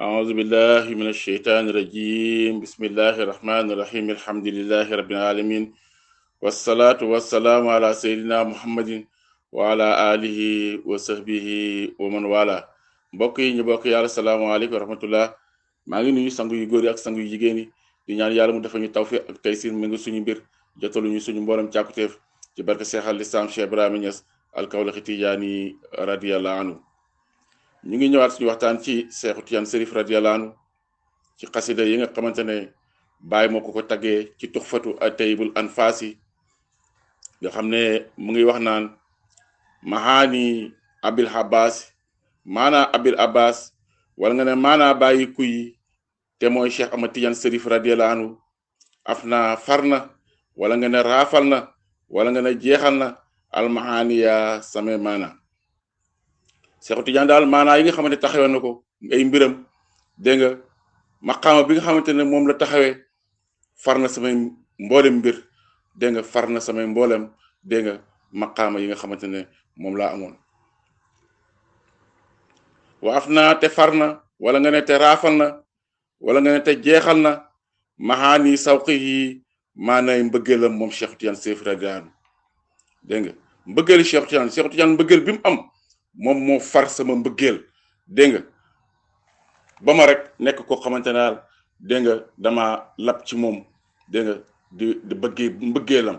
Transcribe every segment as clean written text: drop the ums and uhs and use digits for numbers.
أعوذ بالله من الشيطان الرجيم بسم الله الرحمن الرحيم الحمد لله رب العالمين والصلاة والسلام على سيدنا محمد وعلى آله وصحبه ومن والاه mbokk yi ñu bokk yàlla salaamaaleykum wa rahmatullah maa ngi nuyu sangu yu góor yi ak sangu yu jigéen yi di ñaan yàlla mu defal ñu tawfiq ak taysir mi ngi suñu mbir jotaluñu suñu mboolem càkkuteef ci barke Seex al Islaam Cheikh Ibrahima Niass al Kawlaxi Tijaani radiyallahu anhu ñu ngi ñëwaat suñu waxtaan ci Seexu Tijaan Sërif radiyallahu anhu ci xasida yi nga xamante ne Baay moo ko taggee ci tuxfatu at-tayyibul anfaasi nga xam ne mu ngi wax naan mahaani abil abbas maanaa abil abbas wala nga ne maanaa bàyyi kuy te mooy Cheikh Ahmad Tijaan Sërif radiyallahu anhu af na far na wala nga ne raafal na wala nga ne jeexal na almahaaniya samay maana Seexu Tijaan daal maanaa yi nga xamante taxawee na ko ay mbiram dégg nga maqaama bi nga xamante ne moom la taxawee far na samay mboolem mbir dégg nga far na samay mboolem dégg nga maqaama yi nga xamante ne moom laa amoon waaf naa te far na wala nga ne te raafal na wala nga ne te jeexal na mahaani sawqi yi maanaay mbëggeelam moom Seexu Tijaan Sërif radiyallahu anhu dégg nga mbëggeelu Seexu Tijaan mbëggeel bi mu am moom moo far sama mbëggeel dégg nga ba ma rek nekk koo xamante ne daal dégg nga dama lab ci moom dégg nga di bëggee mbëggeelam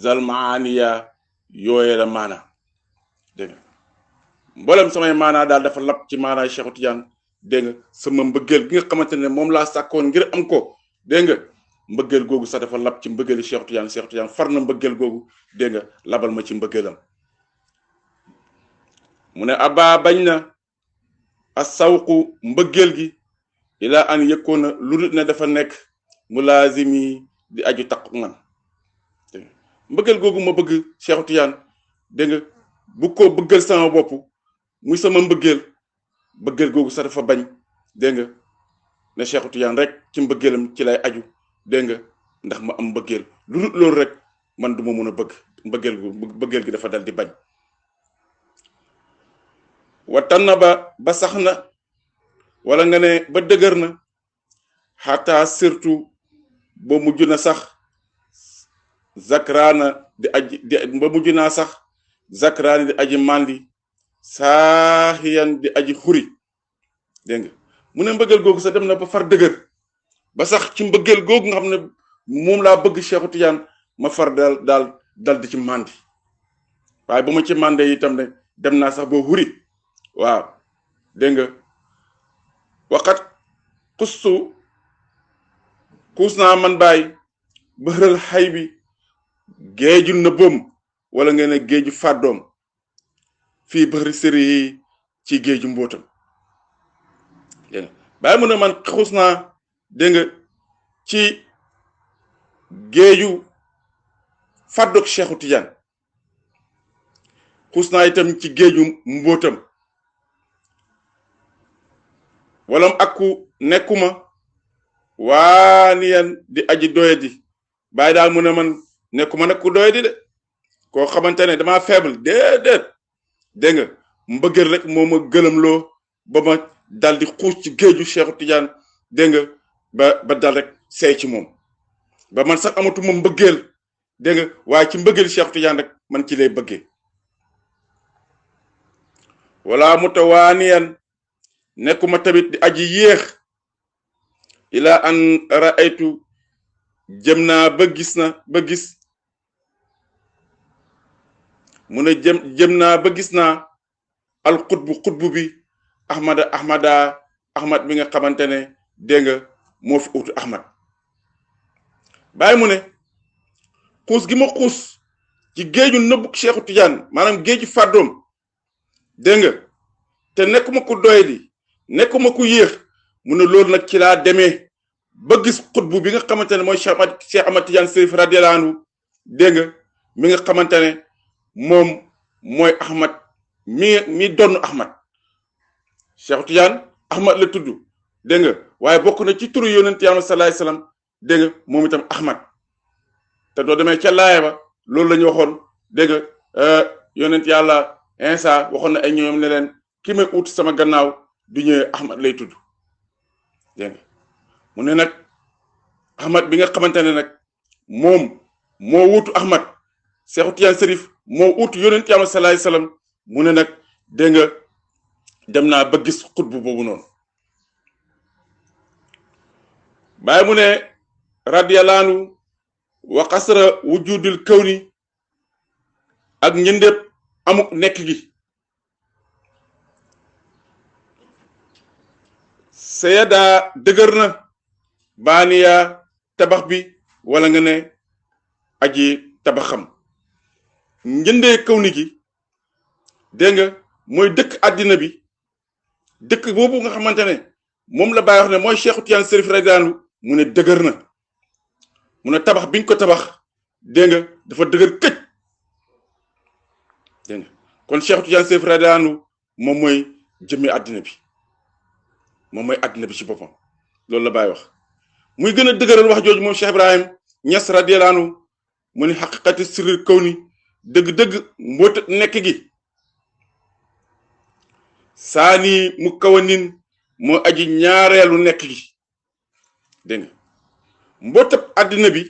zalmaaniya yooyee la maana dégg nga mboolem samay maanaa daal dafa lab ci maanaay Seexu Tijaan dégg nga sama mbëggeel gi nga xamante ne moom laa sàkkoon ngir am ko dégg nga mbëggeel googu sax dafa lab ci mbëggeelu Seexu Tijaan far na mbëggeel googu dégg nga labal ma ci mbëggeelam mu ne abaa bañ na a sawqu mbëggeel gi ilaa an yëkkoon na lu dul ne dafa nekk mulaazimi di aju takku man mbëggeel googu ma bëgg Seexu Tijaan dégg nga bu ko bëggal sama bopp muy sama mbëggeel googu sax dafa bañ dégg nga ne Seexu Tijaan rek ci mbëggeelam ci lay aju dégg nga ndax ma am mbëggeel lu dul loolu rek man du ma mën a bëgg mbëggeel gi dafa dal di bañ watan na ba sax na wala nga ne ba dëgër na xataa surtout ba mujj na sax zakraana ba mujj naa sax zakraani di aji mandi saaxiyan di aji xuri dégg nga mu ne mbëggeel googu sax dem na ba far dëgër ba sax ci mbëggeel googu nga xam ne moom laa bëgg Seexu Tijaan ma far dal di ci mandi waaye ba ma ci mande itam ne dem naa sax boo xuri waaw dégg nga waxat xuus naa man bàyyi bëxëral xay bi géeju nëbboom wala ngeen ne géeju fàddoom fii bëxëri sëri yi ci géeju mbootam dégg nga bàyyi mu ne man xuus naa dégg nga ci géeju fàddoog Seexu Tijaan xuus naa itam ci géeju mbootam walam akku nekkuma waaniyan di aji doyadi bàyyi daal mu ne man nekkuma nekku doyadi de koo xamante ne damaa faible déedéet dégg nga mbëggeel rek moo ma gëlëmloo ba ma dal di xuus ci géeju Seexu Tijaan dégg nga ba dal rek seey ci moom ba man sax amatuma mbëggeel dégg nga waaye ci mbëggeel Seexu Tijaan rek man ci lay bëggee wala mutawaaniyan nekkuma tamit di aji yéex ila an ra'aytu jëm naa ba gis mu ne jëm naa ba gis naa al xutbu bi ahmad bi nga xamante ne dégg nga moo fi utu ahmad bàyyi mu ne xuus gi ma xuus ci géeju nëbbu Seexu Tijaan maanaam géeju fàddoom dégg nga te nekkuma ku doyadi nekkuma ku yéex mu ne loolu nag ci laa demee ba gis xutbu bi nga xamante ne mooy Cheikh Ahmad Tijaan Sërif radiyallahu anhu dégg nga mi nga xamante ne moom mooy ahmad mi donn ahmad Seexu Tijaan ahmad la tudd dégg nga waaye bokk na ci turu yonent Yàlla sallallahu alayhi wasallam dégg nga moom itam ahmad te doo demee ca laaya ba loolu la ñu waxoon dégg nga yonent Yàlla Insa waxoon na ay ñoom ne leen ki may ut sama gannaaw du ñëwee ahmad lay tudd dégg nga mu ne nag Ahmad bi nga xamante ne nag moom moo wuutu Ahmad Seexu Tijaan Sërif moo wuutu yonent Yàlla sallallahu alayhi wasallam mu ne nag dégg nga dem naa ba gis xutbu boobu noonu bàyyi mu ne radiyallahu anhu wa qasra wujudul kawni ak njëndépp amuk nekk gi sayada dëgër na baaniya tabax bi wala nga ne aji tabaxam njëndee kawni gi dégg nga mooy dëkk àddina bi dëkk boobu nga xamante ne moom la Baay wax ne mooy Seexu Tijaan Sërif radiyallahu anhu mu ne dëgër na mu ne tabax biñ ko tabax dégg nga dafa dëgër këj dégg nga kon Seexu Tijaan Sërif radiyallahu anhu moom mooy jëmmi àddina bi moom mooy àddina bi ci boppam loolu la Baay wax muy gën a dëgëral wax jooju moom Cheikh Ibrahim Ñas radiyallahu anhu mu ne xaqiqati sirril kawni dëgg-dëgg mboot nekk gi saani mu kawanin moo aji ñaareelu nekk gi dégg nga mbootab àddina bi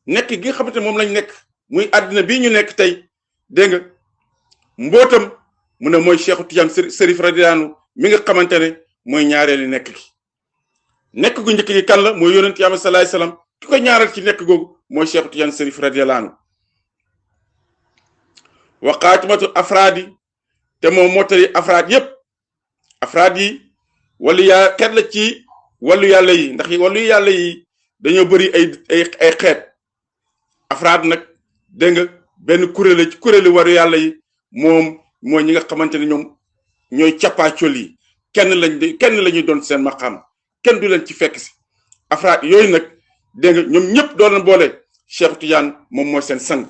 nekk gi nga xamante moom lañ nekk muy àddina bii ñu nekk tey dégg nga mbootam mu ne mooy Seexu Tijaan Sërif radiyallahu anhu mi nga xamante ne mooy ñaareelu nekk gi nekk gu njëkk gi kan la mooy yonent Yàlla sallallahu alayhi wasallam ki ko ñaareel ci nekk googu mooy Seexu Tijaan Sërif radiyallahu anhu wa xaatimatu afraadi te moom mottali afraad yépp afraad yi wàllu yaa xeet la ci wàllu yàlla yi ndax wàllu yàlla yi dañoo bëri ay xeet afraad nag dégg nga benn kuréel ci kuréeli waru yàlla yi moom mooy ñi nga xamante ne ñoom ñooy cappaacol yi kenn la ñuy doon seen maqaam kenn du leen ci fekk si afraad yooyu nag dégg nga ñoom ñëpp doon na boole Cheikh Tidiane moom mooy seen sang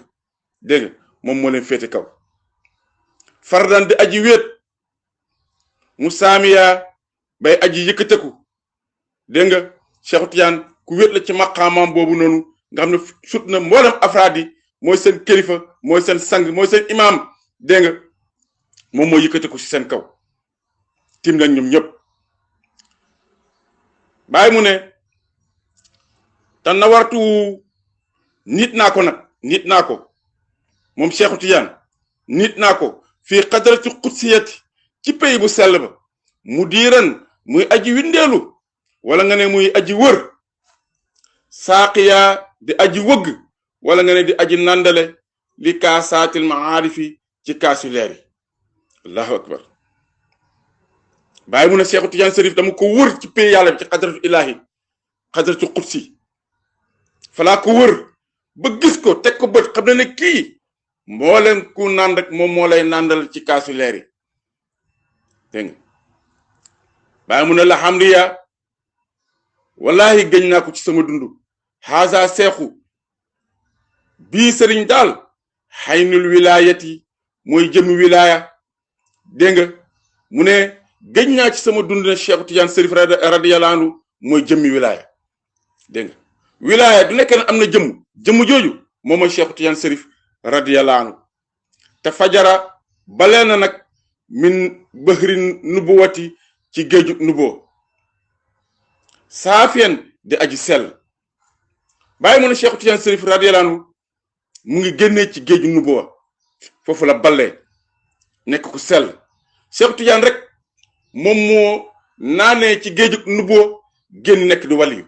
dégg nga moom moo leen féete kaw fardan di aji wéet mu saamiya bay aji yëkkateku dégg nga Cheikh Tidiane ku wéet la ci maqaamam boobu noonu nga xam ne sut na mboolem afraad yi mooy seen kilifa mooy seen sang mooy seen imaam dégg nga moom moo yëkkateku ci seen kaw tim nañ ñoom ñëpp bàyyi mu ne te na wartu nit naa ko nag nit naa ko moom Cheikh Tidiane nit naa ko fii xadarati xudsiyati ci pays bu sell ba mu diiran muy aji windeelu wala nga ne muy aji wër saaqiya di aji wëgg wala nga ne di aji nandale li kaasaatil maarifi ci kaasu leer yi allahu akbar bàyyi mu ne Cheikh Tidiane Sërif dama ko wër ci pays yàlla bi ci xadaratu ilahi xadaratu xudsi falaa ko wër ba gis ko teg ko bët xam ne kii mbooleen ku naan rek moom moo lay nandal ci kaasu leer yi dégg nga bàyyi mu ne la hamdiya wallahi gëñ naa ko ci sama dund haza seexu bii sëriñ daal xaynul wilayati mooy jëmi wilaya dégg nga mu ne gëñ naa ci sama dund ne Cheikh Tidiane Sërif radiyallahu anhu mooy jëmmi wilaya dégg nga wilaya du nekk ne am na jëmm jooju moom mooy Cheikh Tidiane Sërif radiyallahu anhu te fajara balee na nag min bahrin nubuwati ci géeju nubo saafiyan di aji sell bàyyi mu ne Cheikh Tidiane Sërif radiyallahu anhu mu ngi génnee ci géeju nubuwa foofu la ballee nekk ku sell Cheikh Tidiane rek moom moo naanee ci géeju nubuwa génn nekk di waliyu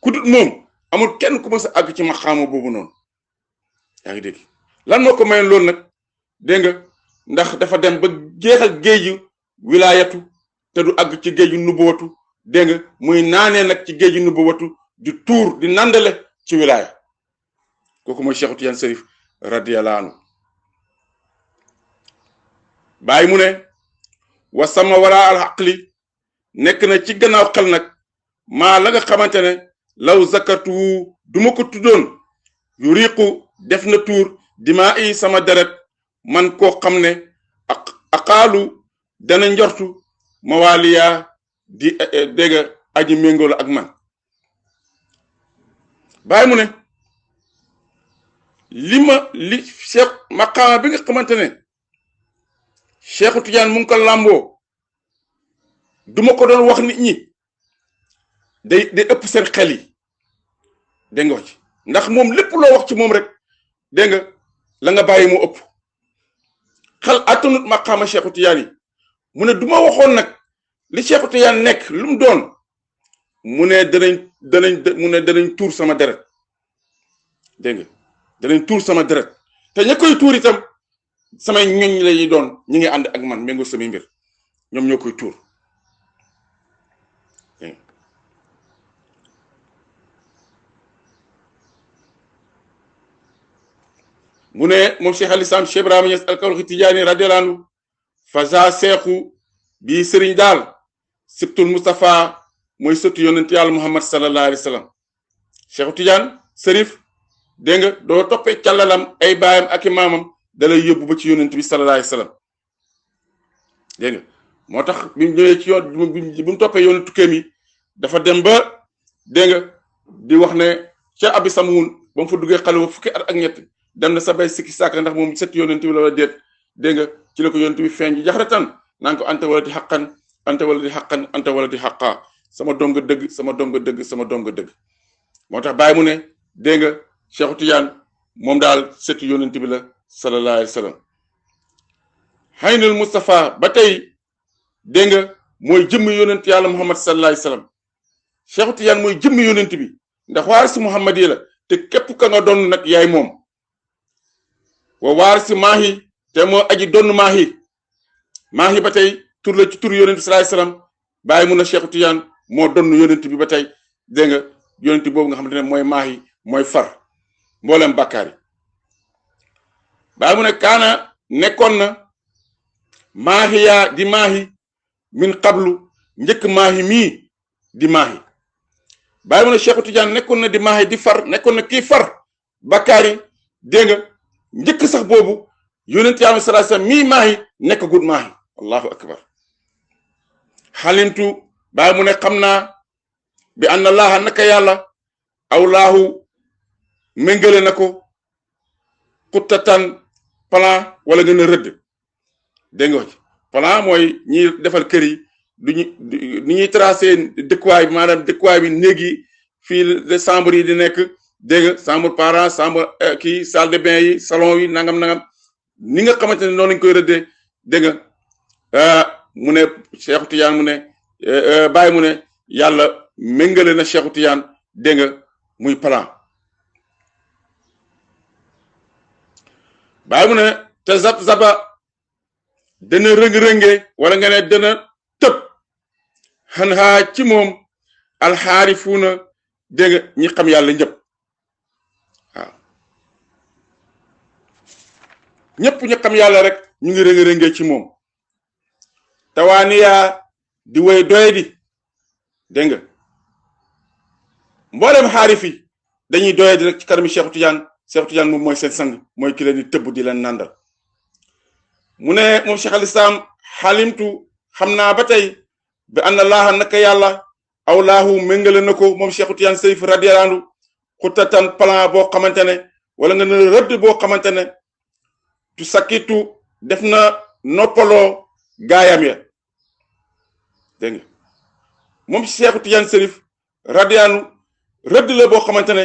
ku dut moom amul kenn ku mës a àgg ci maqaama boobu noonu yaa ngi dégg lan moo ko mayoon loolu nag dégg nga ndax dafa dem ba jeexal géeju wilaayatu te du àgg ci géeju nubuwatu dégg nga muy naanee nag ci géeju nubuwatu di tuur di nandale ci wilaaya kooku mooy Cheikh Tidiane Sërif radiyallahu anhu bàyyi mu ne wa sama wara al aqli nekk na ci gannaaw xel nag maa la nga xamante ne law zakatu duma ko tuddoon yu riiqu def na tuur dimaa i sama deret man koo xam ne aqaalu dana njortu mawaliya di dégg aji méngóolu ak man bàyyi mu ne li cheikh maqaama bi nga xamante ne Cheikh Tidiane mu ngi ko làmboo duma ko doon wax nit ñi day ëpp seen xel yi dégg nga ci ndax moom lépp loo wax ci moom rek dégg nga la nga bàyyi mu ëpp xel attanut maqaama Cheikhu Tijaan yi mu ne du ma waxoon nag li Cheikhu Tijaan nekk lu mu doon mu ne danañ tuur sama deret dégg nga danañ tuur sama deret te ña koy tuur itam samay ñoñ lay doon ñi ngi ànd ak man méngoo samay mbir ñoom ñoo koy tuur mu ne moom Cheikh al Islam Cheikh Ibrahima Niass al-Kawlaxi Tijaani radiyallahu anhu faza seexu bii sëriñ daal sibtul Mustafa mooy sëtu yonent yàlla Muhammad sallallahu alayhi wa sallam Cheikh Tidiane Serif dégg nga doo toppee càllalam ay baayam ak i maamam dalay yóbbu ba ci yonent bi sallallahu alayhi wa sallam dégg nga moo tax bi mu ñëwee ci yoon bi mu toppee yoonu tukkeem yi dafa dem ba dégg nga di wax ne ca abi samuun ba mu fa duggee xale ba fukki at ak ñett dem na sa bay sikki sàkk ndax moom sët yonent bi la wala déet dégg nga ci la ko yonent bi feeñ ji jaxratan naan ko anta wala di xaqan anta wala di xaqan anta wala di xaqaa sama doom nga dëgg sama doom nga dëgg sama doom nga dëgg moo tax bàyyi mu ne dégg nga Cheikh Tidiane moom daal sët yonent bi la sallallahu alayhi wa sallam haynul Mustafa ba tey dégg nga mooy jëmm yonent yàlla Muhammad sallallahu alayhi wa sallam Cheikh Tidiane mooy jëmm yonent bi ndax waarisi Muhammad yi la te képp ka nga doon nag yaay moom wa waarisi maahi te moo aji donn maahi ba tey tur la ci tur yonent bi sallallahu alayhi wa sallam bàyyi mun na Cheikh Tidiane moo donn yonent bi ba tey dégg nga yonent boobu nga xamante ne mooy maahi mooy far mboolem bàkkaar yi bàyyi mu ne kaana nekkoon na maahiyaa di maahi min qablu njëkk maahi mii di maahi bàyyi mu ne Cheikh Tidiane nekkoon na di maahi di far nekkoon na kii far bàkkaar yi dégg nga njëkk sax boobu yonent yàlla sallallahu alayhi wasallam mii maahi nekk gud maahi allahu akbar xalimtu bàyyi mu ne xam naa bi anna allaha naka yàlla awlaahu méngale na ko xuttatan plan wala gën a rëdd dégg nga plan mooy ñiy defal kër yi ni ñuy tracé dëkkuwaay bi maanaam dëkkuwaay bi néeg yi fii de chambre yi di nekk dégg nga chambre parent chambre kii salle de bain yi salon yi nangam ni nga xamante ne noonu lañ koy rëddee dégg nga mu ne Cheikh Tidiane mu ne bàyyi mu ne yàlla méngale na Cheikh Tidiane dégg nga muy plan bàyyi mu ne te zaba dana rëng-rënge wala nga ne dana tëb xan xaa ci moom alxaarifuuna dégg nga ñi xam yàlla ñëpp waaw ñëpp ñi xam yàlla rek ñu ngi rëng-rënge ci moom tawaaniyaa di woy doy di dégg nga mboolem xaarif yi dañuy doye di rek ci kanami Cheikh Tidiane moom mooy seen sang mooy ki leen di tëbb di leen nandal mu ne moom Cheikh al Islam xalimtu xam naa ba tey bi anna laaha naka yàlla aw laahu méngale na ko moom Cheikh Tidiane Serif radiyallahu anhu xutatan plan boo xamante ne wala nga ne rëdd boo xamante ne tu sakkitu def na noppaloo gaayam ya dégg nga moom Cheikh Tidiane Serif radiyallahu anhu rëdd la boo xamante ne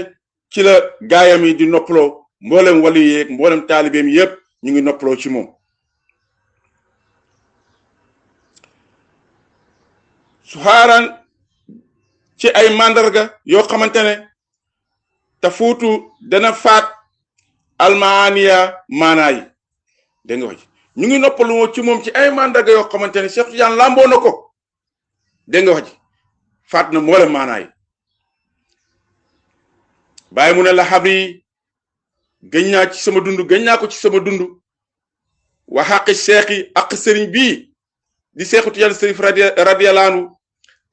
ci la gaayam yi di noppaloo mboolem wali yeeg mboolem taalibeem yépp ñu ngi noppaloo ci moom su xaaraan ci ay màndarga yoo xamante ne te fuutu dana faat almaaniya maanaa yi dégg nga wax ñu ngi noppalu ci moom ci ay màndarga yoo xamante ne Cheikh Tidiane làmboo na ko dégg nga wax faat na mboolem maanaa yi bàyyi mu ne la xabri gëñ naa ci sama dund gëñ naa ko ci sama dund wa xaqi cheikh yi ak sëriñ bii di Cheikh Tidiane Serif radiyallahu anhu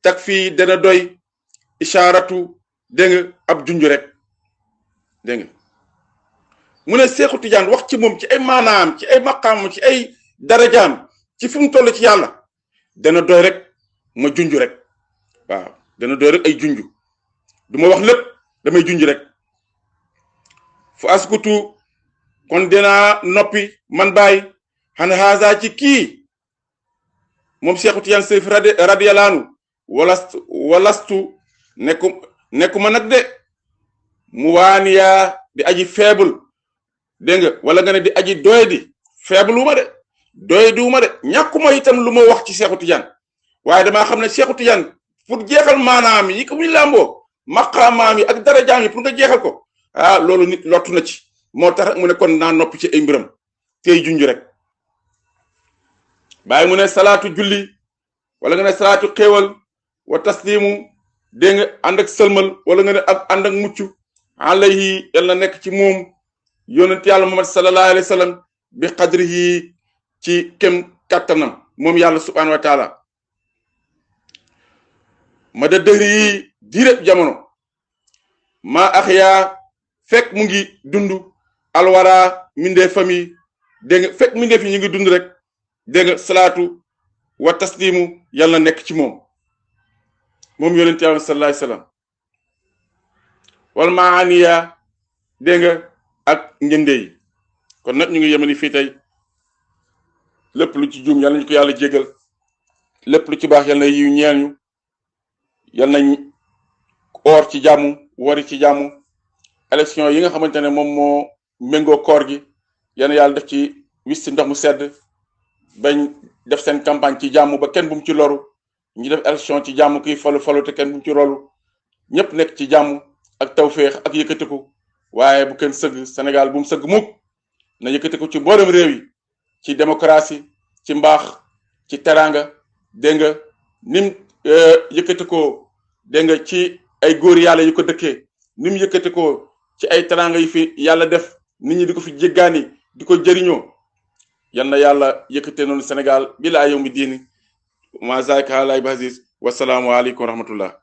tak fii dana doy ishaaratu dégg nga ab junj rek dégg nga mu ne Cheikh Tidiane wax ci moom ci ay maanaam ci ay maqaam ci ay darajaam ci fu mu toll ci yàlla dana doy rek ma junj rek waaw dana doy rek ay junj du ma wax lépp damay junj rek fu askutu kon dinaa noppi man bàyyi xan haasa ci kii moom Cheikh Tidiane Serif radiyallahu anhu walastu nekkuma nag de mu waaniyaa di aji faible dégg nga wala nga ne di aji doyadi faible wu ma de doyadi wu ma de ñàkkuma itam lu ma wax ci Seexu Tijaan waaye damaa xam ne Seexu Tijaan pour jeexal maanaam yi ko muy làmboo maqaamaam yi ak darajaam yi pour nga jeexal ko loolu nit lottu na ci moo tax mu ne kon naa noppi ci ay mbiram tey junj rek bàyyi mu ne salaatu julli wala nga ne salaatu xéewal wa taslimu dégg nga ànd ak sëlmal wala nga ne ak ànd ak mucc alayhi yàlla nekk ci moom yonent yàlla Muhammad sallallahu alayhi wa sallam bi qadrihi ci kem kàttanam moom yàlla subhanahu wa taala ma da dëhri yi diireb jamono maa axyaa fekk mu ngi dund alwara mindee famille dégg nga fekk mindee fi ñu ngi dund rek dégg nga salaatu wa taslimu yàlla nekk ci moom yonent yàlla sallallahu alayhi wa sallam wal maaniya dégg nga ak njënde yi kon nag ñu ngi yemani fii tey lépp lu ci juum yàlla nañu ko yàlla jégal lépp lu ci baax yàlla na yiw ñeel ñu yàlla nañ oor ci jàmm wari ci jàmm élection yi nga xamante ne moom moo méngoo koor gi yàlla yàlla def ci wis ci ndox mu sedd bañ def seen campagne ci jàmm ba kenn bu mu ci loru ñu def élection ci jàmm kiy falu te kenn bu mu ci loru ñëpp nekk ci jàmm ak tawféex ak yëkkatiku waaye bu kenn sëgg Sénégal bu mu sëgg mukk na yëkkatiku ci mboolem réew yi ci démocratie ci mbaax ci teraanga dégg nga nim yëkkatikoo dégg nga ci ay góor yàlla yu ko dëkkee nim yëkkatikoo ci ay teraanga yi fi yàlla def nit ñi di ko fi jéggaani di ko jëriñoo yal na yàlla yëkkatee noonu Sénégal bi laa yow mi diini ma zalika alay basis wasalaamu aleykum wa rahmatullah